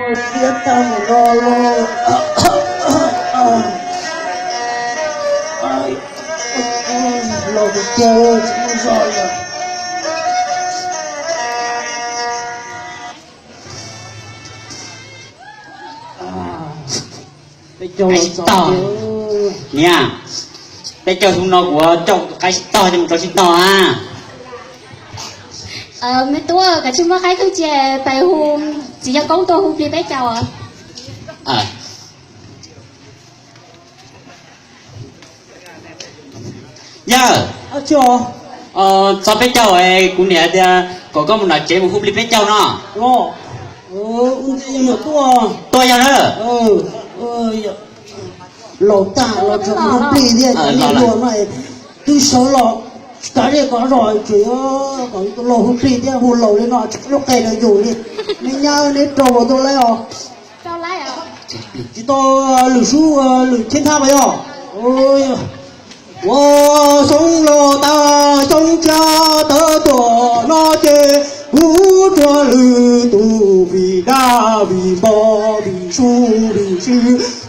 Siab tag mus no los. Los tus tiag tsis muaj zog li. Peb caug los txog. Niam, peb caug xyoo no kuv coj tus qaib sib tog coj mus rau sib tog na. Me tub, koj tsis muaj qaib kheej ces pais hu txiv yawg koob tuaj hu plig peb caug. Yawg, txog peb caug es kuv niam tias kom koj mus nram tsev mus hu plig peb caug no. Tuaj yawg na. Laus tag los tseem hu plig thiab, cov niag hluas no twb sawv los tsis kav zej kav zos, tseem kom laus hu plig thiab, hu laus li no tsis lub qe rau yus li. Me nyab, neb rau puas tau laib os? Tsis tau lwm sub lwm thiab nthab mas yog. Ua xyoo laus tas xyoo tshiab tawm tuaj no ces kuv tsuas lwm tus vim dab vim npog vim sub vim sw,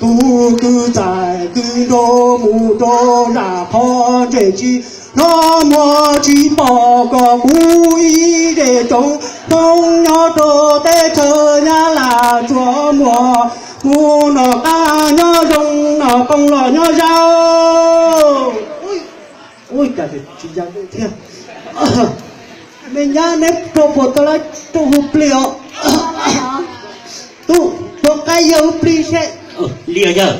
tus kwv txais kwv nraug mus rau nram qhov ntsej tsis hnov muag tsis pom kom kuv ib zej tsoom Hmoob nyob rau teb chaws Nyab Laj tsuas muaj mus noj qab nyob zoo, noj qoob los nyob zau. Ua cas tsis ya thiab. Me nyab, neb rau puas tau laib, rau hu plig os. Tub, rau qaib yawg hu plig seb. Li yawg.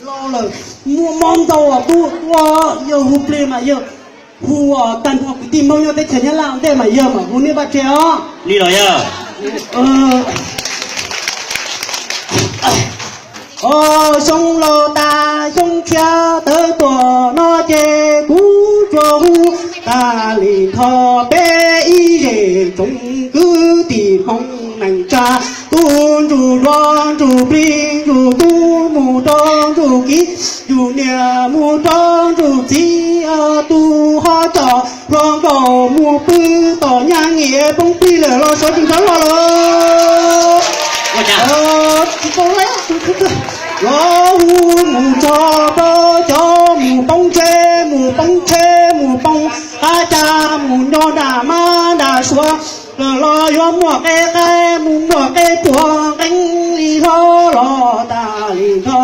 Los lawm, muaj mob ntau os tub, tuaj yawg hu plig mas yawg hu tag nrho kwv tij Hmoob nyob teb chaws Nyab Laj ua ntej mas yawg mam hu nej vaj tse os. Li los yawg. Xyoo laus tas xyoo tshiab tawm tuaj no ces kuv tsuas hu tag li nrho peb ib zej tsoom kwv tij Hmoob neej tsa, tus ntsuj duav ntsuj plig ntsuj tub mus rau ntsuj kiv, ntsuj niam mus rau ntsuj txiv, tus ho coj hluas nkauj mus pw tom nyab nyiam poob plig lawm los sawv tsees rov los lawm. Los hu mus txog rau cov mus poob tsheb, mus poob tsheb, mus poob qab cag, mus nyob nram mab nram suav, los yuav muaj qe qaib, mus muaj qe puag nqeeb li hlob los tas li nrho,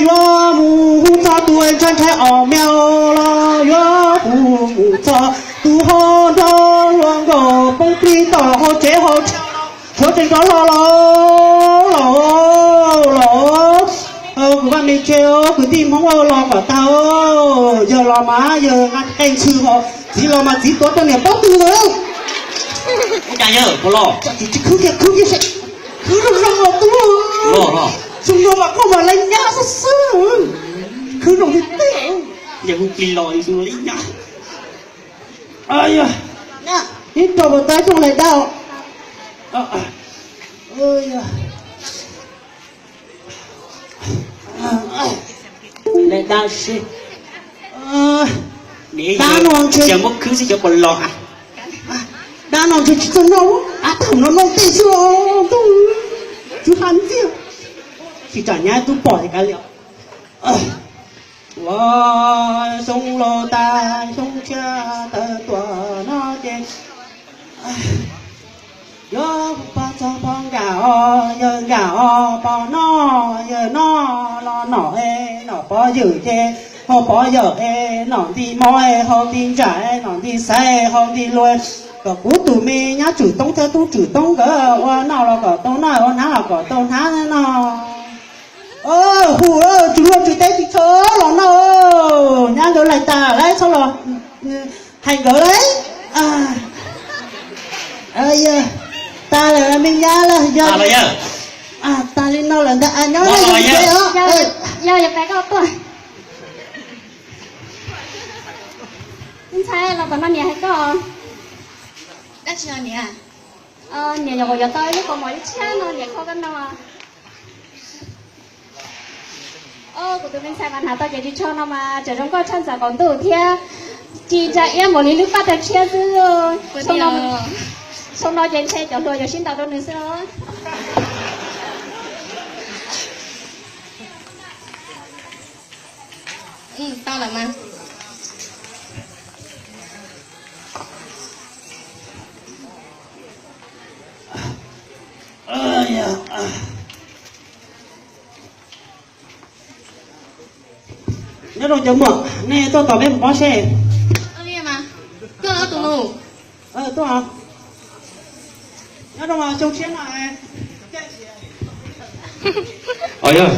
yuav mus hu txog tus ntshai ntshai os meos los yuav hu mus txog tus ho nrog hluas nkauj poob plig tom hauv tsev hauv chaw, sawv tsees rov los los los los. Kuv vaj me tse, kwv tij Hmoob los kom tag, yawg los mas yawg nqa qe ntxhw ho, txiv los mas txiv tuav rau niam pob tw ntawd. Ua cas yawg puas los? Tsis khwv kiag, khwv kiag seb. Khwv zoo zoo los tub. Zoo zoo mas koj mas laiv nyab xwb xwb. Khwv zoo tiag tiag. Yawg hu plig los yus xyoo laiv nyab. Ib rau puas tau xyoo laiv dab. Laiv dab seb. Dab no ntshe, muab khwb xwb xyov puas los. Dab no ntshe tsis txawj noj, ab thaum no noj tej xwb os. Tsw ha ntxiag, tsis tsam nyab tub pom li kav liam. Ua xyoo laus tas xyoo tshiab tawm tuaj no ces yuav pog txog pog nkam os, yawg nkam os pog noj, yawg noj los nom es nom pog ywm ces ho pog yawm es nom nti mov es hau nti ntsam es nom nti xaiv es hau nti luas, kom kuv tus me nyab Tswm Toob thiab tub Tswm Toob nkawd ua noj los kom tau noj, ua hnav los kom tau hnav no. Hu, tswv luag tswv teb tsis tshua los noj, nyab nkawd laig tas lawm txhob los hais nkawd lawm. Tas lawm me nyab lawm, yog tas li no lawm ntag, nyob no yog, yog pab koj tuaj. Ntxhais los tom no niam hais koj. Dab tsi niam? Niam nyuam qhuav yuav tau ib lub kaus mom ib tshiab no niam kho koj noj. Kuv tus me ntxhais mas hnav tau ces ris tsho no mas tseem zoo nkauj tshaj ntxawm qaum ntuj thiab, ci ntsa iab npaum li lub paj tag tshiab xwb. Xyoo no ces ntshe cov hluas yuav sib ntaus rau nws xwb os. Tau lawm mas. Nyob zoo cov muam, nej tuaj tos peb mus pob seb. Tuaj los tus nus. Tuaj. Nyob zoo xyoo tshiab no. Yog,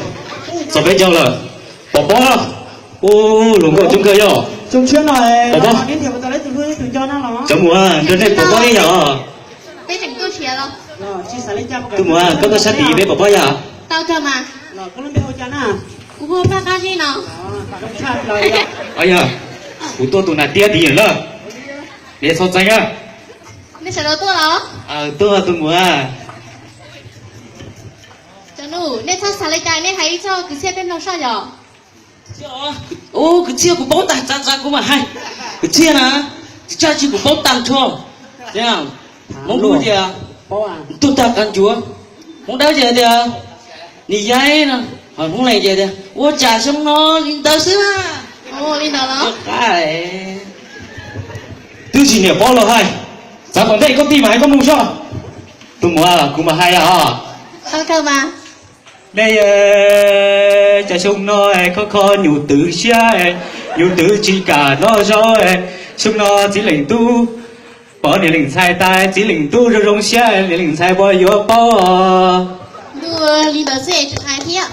txog peb caug lawm. Pom pob. Ub, hluas nkauj coob kawg yog. Pom pob. Cov muam, nrog nej pom pob ib yam os. Tus muam, koj tuaj sab tid peb pom pob yog. Yog, kuv tuaj tus nas tiab tid lawm. Niam txhob txeev na. Tuaj tus muam. Cov nus, nej txhob xav li cas, nej hais ib txoj kwv txhiaj peb mloog soj yom. Ub, kwv txhiaj kuv paub tag, txav txav kuv mam hais. Kwv txhiaj na, tsis tshaj tsis kuv paub tag nrho. Hmoob Dub tias, tug tag qab ncuav. Hmoob Dawb tias, tias, nim yaib no, ho Hmoob Lees ces tias ua cas xyoo no li ntawd xwb na. Twb tsis niam paub los hais, txav tom ntej koj tij mas hais koj mus soj. Tus muam, kuv mam hais os. Nej, cas xyoo no kho kho nyuj twm siab, nyuj twm tsis kam noj zaub, xyoo no txiv leej tub pom niam leej ntxhais tas txiv leej tub zoo zoo siab, niam leej ntxhais puas yuav paub? Ntuj, li ntawd xwb es tseem hais thiab.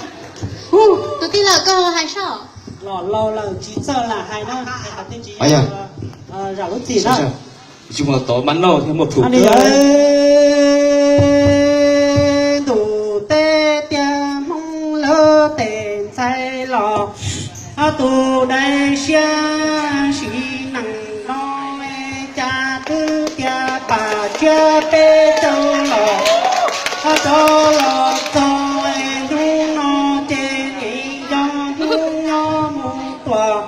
Tus tij laug koj hais soj. Los laus lawm tsis txawj lam hais na. Tsis muaj tod mab noj thiab muaj plhus. Ntuj teb tiag Hmoob lawv tes ntxhais los, ob tug dai siab sim neej no, cas twb tias pam tsiab peb caug los, ob tog los txog hnub no ces nim yog hnub nyob mus tuaj,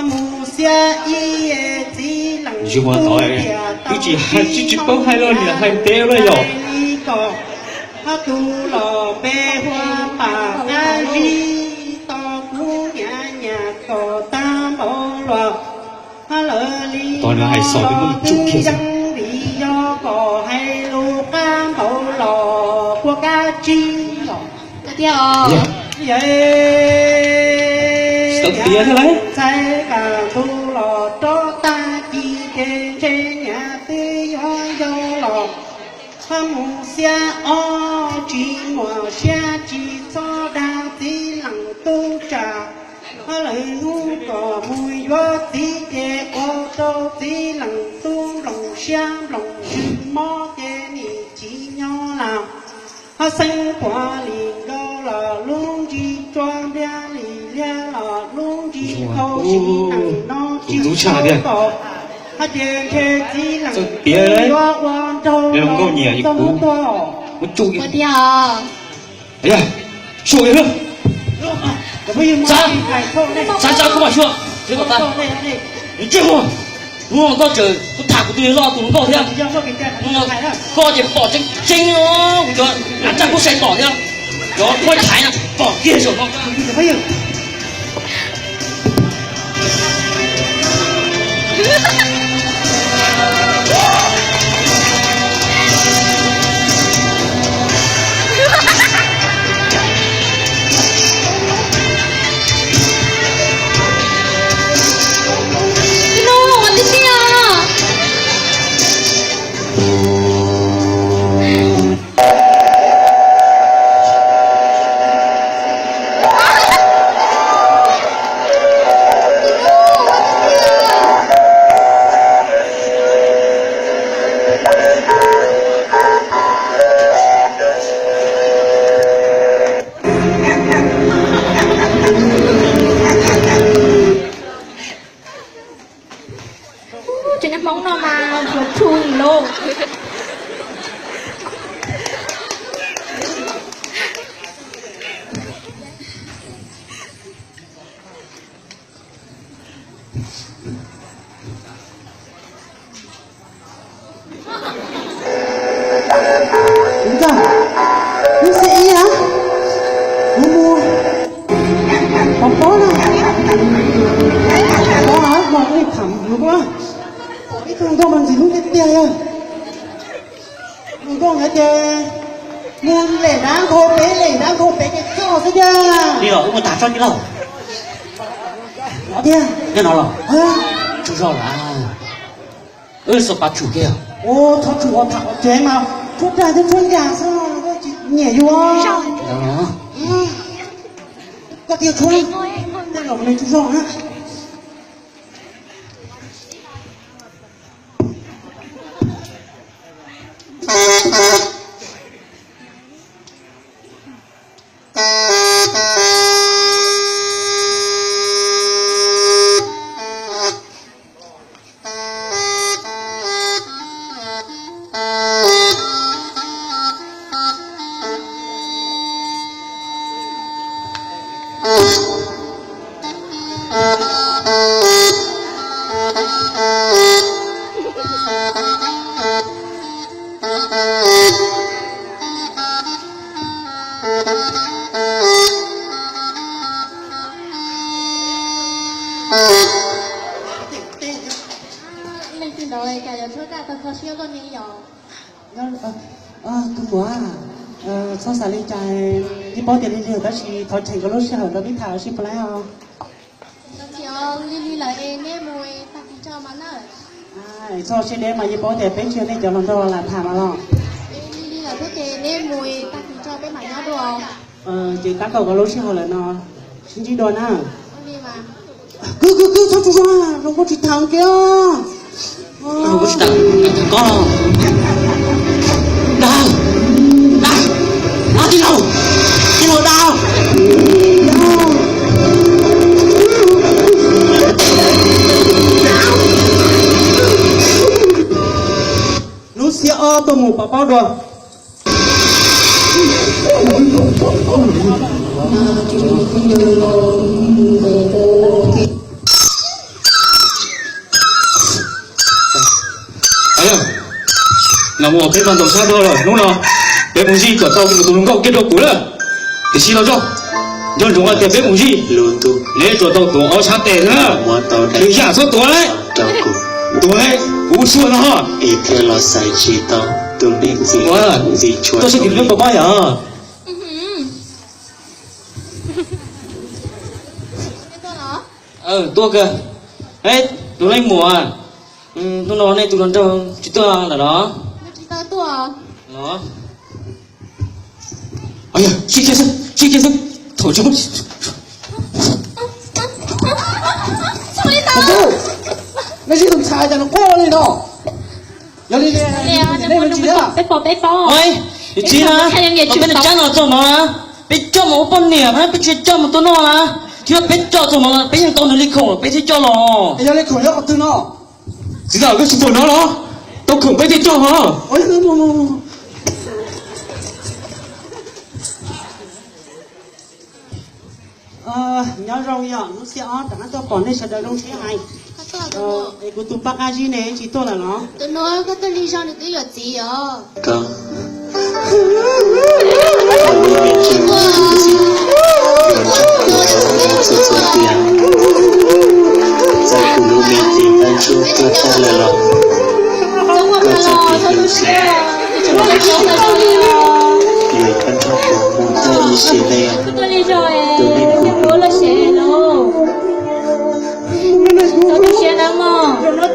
mus xiab ib txiv leej tub tias tau tsis paub hais los niam hais ntev lawm yom. Li ko, ob tug los peb huab pam qab zib, tos kuv niam nyam kom tag npaum luaj. Lawv li no los twb yeej vim yog kom hais lus qab npaum los puas kab tsib los. Ntxhais kam ntuj los rov tag kis ces ntshe niam twb yuav yau los. Mus xiab ob tsis muaj siab tsis txhob dag txiv leej tub tsam. Lawv hnub kom mus yuav txiv ces ua rau txiv leej tub nploos siab nploos ntsws mob ces nim tsis nyob lawm. Ho xeeb puav li nkaus los lub ntsis tsua npliag li liag los lub ntsis khau sim neej no tsis tau kom. Hais tias ntshe txiv leej tub yuav ua nraug los txog hnub tuag. Ua tiag os. Xyuas, xav tsa kuv mam xyuas. Ntsej muag, hnub no koj tseem tuaj tham kuv tus niam hlob tus hluas nkauj thiab. Koj ces pom tseeb tseeb os, kuv cov av tsaj kuj sai pom thiab. Cov khuaj thaiv na pom kiag saum no. Cov niag Hmoob no mas yuav tsum lauj. Tus zoo na ces mus lem dab nkaus pem, lem dab nkaus pem ces txog xwb tiag. Li los wb mus tag tsob tij laug. Los tiag. Nyob no los? Tsaug zog lawm. Wb xuas pas tshum kiag. Ua txhob tshum, ua tham ua tsev mas tshuab dag thiab tshuab ncas xwb, tsis nyiam yus. Koj tiag tshuab, tej zaum nws tsaug zog na. Leej twg ntawd cas yuav tshuab daj tag kho siab luaj ne yom? Tus muam, txhob xav li cas, yeej paub tias lig lig tab sis thov cheem koj lub sij hawm rau peb tham ua si puas laib os. Lig lig lawm es neb mus tag kis tso mas na. Txhob siab deb mas, yeej paub tias peb tsis yog nej cov hluas nraug lam tham mas los. Lig lig lawm thiab ces neb mus tag kis tso peb mam nyob dua. Ces tab kaum koj lub sij hawm lawm no, sib ntsib dua na. Kwv kwv kwv, txhob tsaug zog, zoo nkauj tsis tham kiag. Koj, dag, dag, dag, tij laug, tij laug dag. Hnub xiab ob tuaj mus pov pob dua. Los mus peb mas ntaus sab dhau lawm, hnub no peb mus zij kom tau tus hluas nkauj kiag rau kuv lawm. Tiam sis los tso, nco ntsoov hais tias peb mus zij, neb tsuas tau tuav ob sab tes xwb na. Nws yam txhob tuav lawm. Tuav lawm, kuv ua txuj no. Tuaj saib tus hlub pos pob yom. Tuaj kawg. Tus leej muam, hnub no nej tus hluas nraug tsis tuaj lawm los? Los, sib kiag xwb, sib kiag xwb. Thaum tsis muaj. Nej sib tus ntxhais cas nws quaj li no? Yog li, peb pom, peb pom. Ua li tsis na, peb tsab no txog mov na, peb coj mus ua poj niam na, peb tsis coj mus tua noj na. Thiab peb coj txog mov, peb yeej tau nws li khoom peb thiaj coj los. Yog li khoom nyob qhov twg no? Txiv ntxawm, koj tsis pom no los? Tau khoom peb thiaj coj os. Nyob zoo yom, hnub xiab ob rov qab tuaj pom nej sawv daws zoo siab heev. Es kuv tus poj qab zib ne tsis tuaj lawm los? Tus no koj tuaj lig zog nws twb yuav txiv os. Txawm kuv lub me tis tab ntsug tuaj tag lawm los, koj txhob pw ib siab, koj nrog kuv mus tag ib sim neej. Tus neeg kuv hlub.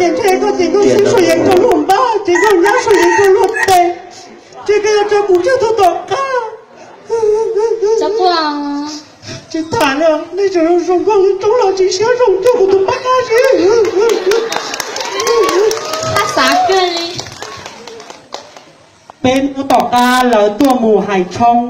Ces koj ces koj sib suav yees rau luag npab, ces koj nyab suav yees rau luag tes, ces koj yuav tso kuv tseg tau tom qab. Tsis tham li, nej tseem zoo zoo nkauj li roob los tsis siab zoo cuag kuv tus poj qab zib. Peb hnub tom qab lawv tuaj mus hais tshoob.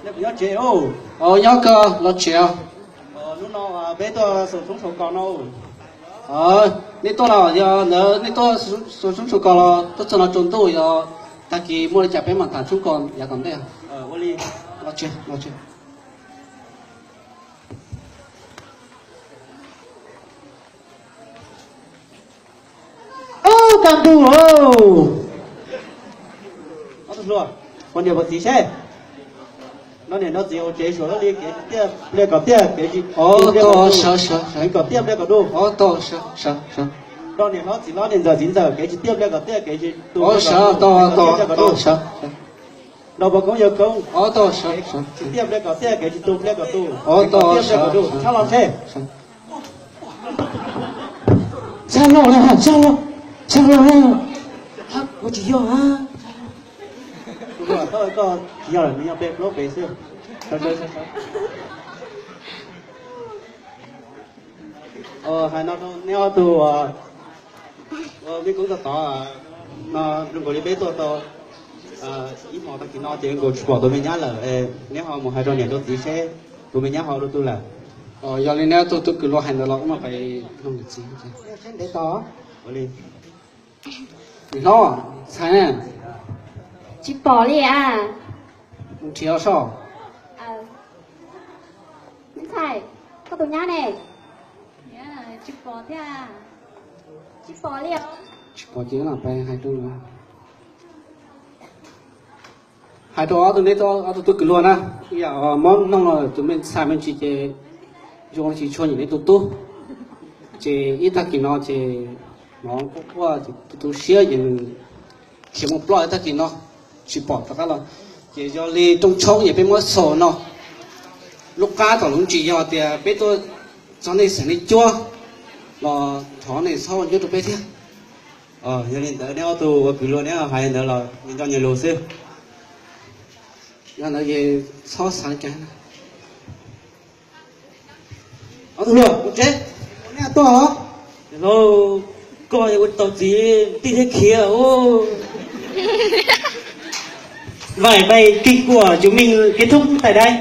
Nej puas nyob tsev? Nyob, koj los tsev. Hnub no peb tuaj xaus tshoob xaus kos no. Nej tuaj los yog ntawd nej tuaj xaus tshoob xaus kos los tuaj txog no tsaus ntuj, yog tag kis muaj li cas peb mam tham tshoob kos yav tom ntej. Los tsev, los tsev. Ntuj, ua niam ua txiv seb, nrog niam nrog txiv hauv tsev suav luaj li kev tsis tiaj pliaj kom tiaj, kev tsis tu kom tiaj pliaj kom du. Nrog niam hlob txiv hlob niam ntxawm txiv ntxawm kev tsis tiaj pliaj kom tiaj, kev tsis tu pliaj kom du. Nrog pog koob yawg koob, tsis tiaj pliaj kom tiaj, kev tsis tu pliaj kom du, kev kom tiaj pliaj kom du. Tshaj los seb. Tshaj los na, tshaj los, tshaj los na. Kuv tsis yog a. Tsis yog lawm, nws yog peb plaub pem xwb. Hais no rau neb ob tug ua mej koob tog tod no, zoo nkaus li peb tuaj tau ib hmos tag kis no ces nkaus tsis pom tus me nyab lawm. Neb ho mus hais rau niam rau txiv seb tus me nyab ho ua rau twg lawm. Yog li neb ob tug tub kws luag hais ntawd los wb mam pais nug niam txiv. Niam hlob, ntxhais na? Tsis pom li as. Nrhiav soj. Me ntxhais, koj tus nyab ne? Tsis pom thiab. Tsis pom li os. Tsis pom ces pais hais rau, hais rau ob tug, neb ob tug tub kws luag na, ib yam mob noog los tus me ntxhais me ntsis ces zoo tsis tshua nyiam neb tus tub. Ces ib tag kis no ces hnov quaj quaj ces tu tu siab ces nws khiav mus ploj ib tag kis no, tsis pom rov qab los. Ces yog li rooj tshoob es peb muab xaus no, lub qab tom lub ntsis yog tias peb tuaj txog nej xeem nej cuab los thov nej txhob ua ncub rau peb thiab. Yog li ntawd neb ob tug ua kwv luag neb hais li ntawd los nco nyias lus xwb. Yog ntawd ces txhob xav li cas. Ob tug luag ua tsev, neb tuaj os. Lauj, koj ua tau txiv tij thiab khiav. Vậy bài kinh của chúng mình kết thúc tại đây.